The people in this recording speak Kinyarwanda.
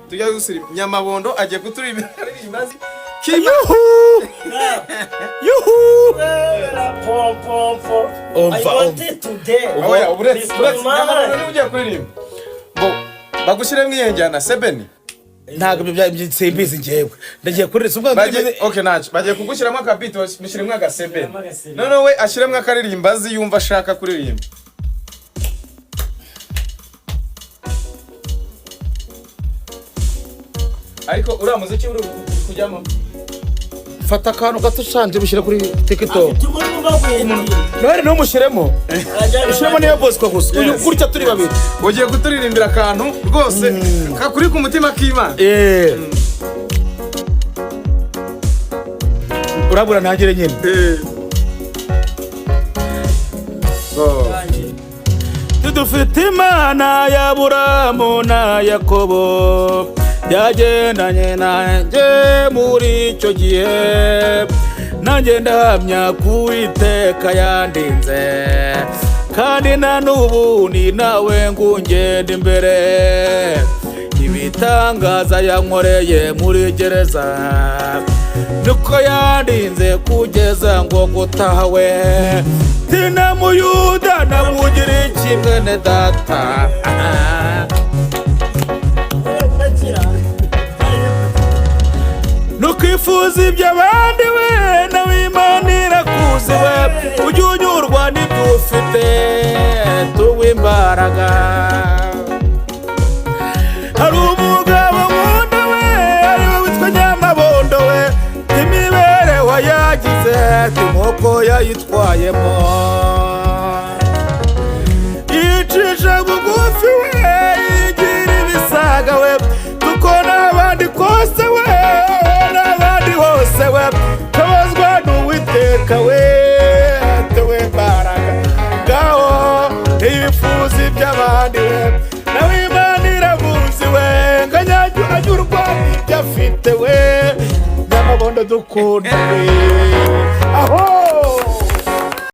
Tujya gusira Nyamabondo agiye kuturirimba aririmba azi. Yuhu yuhu. Pom pom pom. Umva, I want it today. Oya, uretse uretse Mama. Nyamabondo niwe ugiye kuririmba ngo bagushyiremo iyo njyana sebeni. Ntabwo ibyo bya simbizi njyewe, ndagiye kuri ubwo. Bagiye, okay, ntacyo, bagiye kugushyiramo akabiti, mushyiremo agasebeni. Mushyiremo agasebeni. Noneho we ashyiremo akaririmba azi, yumva ashaka kuririmba. Ariko uriya muziki uri kujyamo. Fata akantu gato ushanje ushyire kuri TikTok. Afite umurimo bagwindiye. Noheli ntumushyiremo, ushyiremo niyo Bosco gusa uyu gutya turi babiri. Ugiye kuturirimbira akantu rwose kakuri ku mutima k'Imana. Eh. Urabura ntangire nyine. Go. Dufite Imana ya Buramu na Yakobo, yagendanye nanjye muri icyo gihe, nanjye ndahamya ku Uwiteka yandinze, kandi na n'ubu ni nawe ngungenda imbere. Ibitangaza yankoreye muri gereza, niko yandinze kugeza ngo gutaha we tina Muyuda namugira iki mwene data. Ntukifuza ibyo abandi we, nawe Imana irakuzi we, ujye unyurwa n'ibyo ufite, tuwe imbaraga. Hari umugabo nkunda we, ariwe witwa Nyamabondo we, imibereho yagize nk'uko yayitwayemo, yicisha bugufi we, yigira ibisaga we, kuko n'abandi kose we, n'abandi hose we, tabazwa n'Uwiteka we, tuwe imbaraga. Ngaho ntiyifuza iby'abandi we, nawe Imana iramuzi we, ngo anyurwa n'ibyo afite we. Nyamabondo dukunda we.